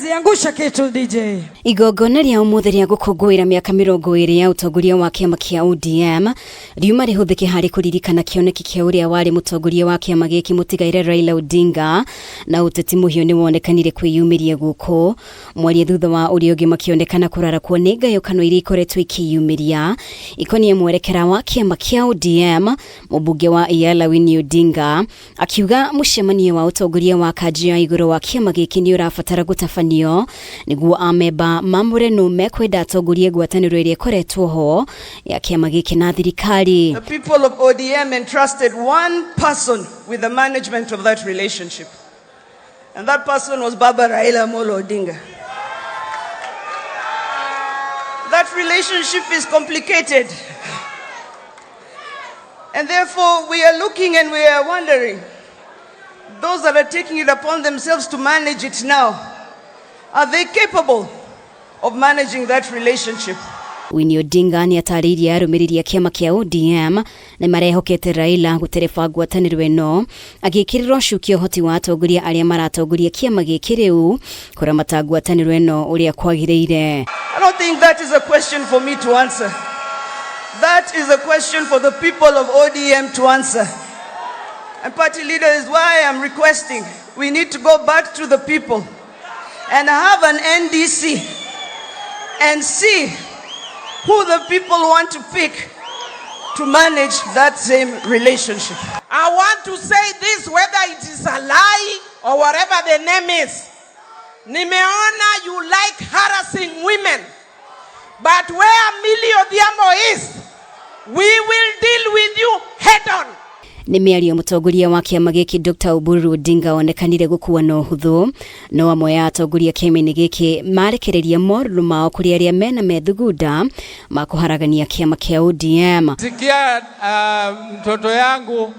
Ziangusha kitu DJ. Igongona rĩa ũmũthĩ rĩa gũkũngũĩra mĩaka 20 ya ũtongoria wa kĩama kĩa ODM riuma rĩhũthĩke harĩ kũririkana kĩoneki kĩa ũrĩa warĩ mũtongoria wa kĩama gĩkĩ mũtigaire Raila Odinga na ũteti mũhiũ nĩ wonekanire kwĩyumĩria gũkũ mwaria thutha wa ũrĩa ũngĩ makĩonekana kũrarakwo nĩ ngayũkano iria ikoretwo ikĩyumĩria ikoniĩ mwerekera wa kĩama kĩa ODM. Mũmbunge wa Iyala Winnie Odinga akiuga mũcemanio wa ũtongoria wa kanjũ ya igũrũ wa kĩama gĩkĩ nĩ ũrabatara gũtabanio nĩguo amemba mamũre nũ mekwenda atongorie ngwatanĩro ĩrĩa ĩkoretwo ho ya kĩama gĩkĩ na thirikari. The people of ODM entrusted one person with the management of that relationship. And that person was Baba Raila Amolo Odinga. That relationship is complicated. And therefore, we are looking and we are wondering, those that are taking it upon themselves to manage it now, are they capable of managing that relationship? Winnie Odinga nĩ atarĩirie arũmĩrĩri a kĩama kĩa ODM nĩ marehokete Raila gũtereba ngwatanĩro ĩno agĩkĩrĩrwo cuki ũhoti wa atongoria arĩa maratongoria kĩama gĩkĩ rĩu kũramata ngwatanĩro ĩno ũrĩa kwagĩrĩire. I don't think that is a question for me to answer. That is a question for the people of ODM to answer. And party leader is why I'm requesting we need to go back to the people and have an NDC and see who the people want to pick to manage that same relationship. I want to say this, whether it is a lie or whatever the name is. Nimeona you like harassing women. But where Millie Odhiambo is, we will deal with you head on. Nĩ mĩario mũtongoria wa kĩama gĩkĩ Dr. Oburu Odinga onekanire gũkua na ũhũthũ no amwe ya atongoria kĩama-inĩ gĩkĩ marekereria morũrũ mao kũrĩ arĩa mena methugunda ma kũharagania kĩama kĩa ODM. Sikia mtoto yangu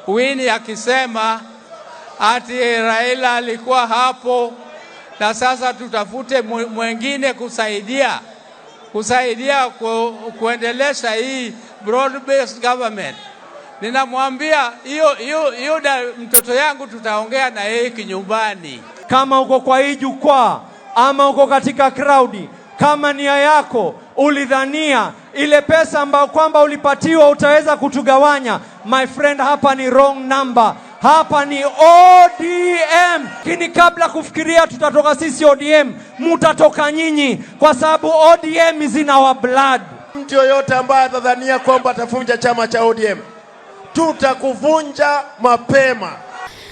Winnie akisema ati Raila alikuwa hapo na sasa tutafute mwengine kusaidia kuendelesha hii broad based government. Ninamwambia hiyo hiyo hiyo mtoto yangu tutaongea na yeye kinyumbani. Kama uko kwa hii jukwaa ama uko katika crowd, kama nia yako ulidhania ile pesa ambayo kwamba ulipatiwa utaweza kutugawanya, my friend, hapa ni wrong number. Hapa ni ODM. Lakini kabla kufikiria tutatoka sisi ODM, mutatoka nyinyi, kwa sababu ODM is in our blood. Mtu yoyote ambaye atadhania kwamba atavunja chama cha ODM, tutakuvunja mapema.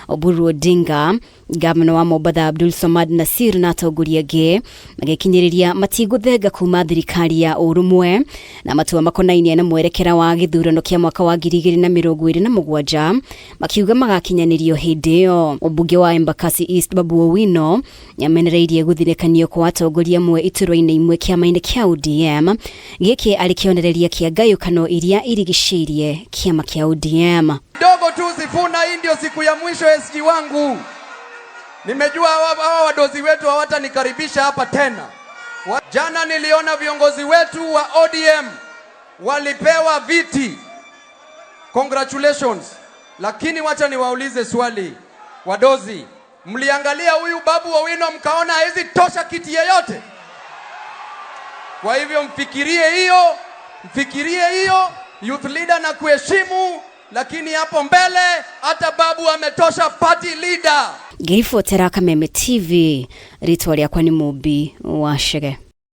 Oburu Odinga, gavana wa Mombatha Abdul Samad Nasir na atongoria angĩ magĩkinyĩrĩria matigũthenga kuma thirikari ya ũrũmwe na matua makonainie na mwerekera wa gĩthurano kĩa mwaka wa 2027 makiuga magakinyanĩrio hĩndĩ ĩyo. Mũmbunge wa Embakasi East Babu Owino nĩamenereirie gũthirekanio kwa atongoria amwe iturwa-inĩ imwe kĩama-inĩ kĩa ODM gĩkĩ arĩ kĩonereria kĩa ngayũkano iria irigicĩirie kĩama kĩa ODM. Dogo tu Sifuna, hii ndio siku ya mwisho SG wangu. Nimejua hawa wadozi wetu hawatanikaribisha hapa tena. Jana niliona viongozi wetu wa ODM walipewa viti. Congratulations. Lakini wacha niwaulize swali. Wadozi, mliangalia huyu Babu Owino mkaona hawezi tosha kiti yeyote? Kwa hivyo mfikirie hiyo, mfikirie hiyo, youth leader na kuheshimu, lakini hapo mbele hata Babu ametosha party leader. Ngĩribotera Kameme TV, rĩtwa rĩakwa nĩ Mũmbi wa Chege.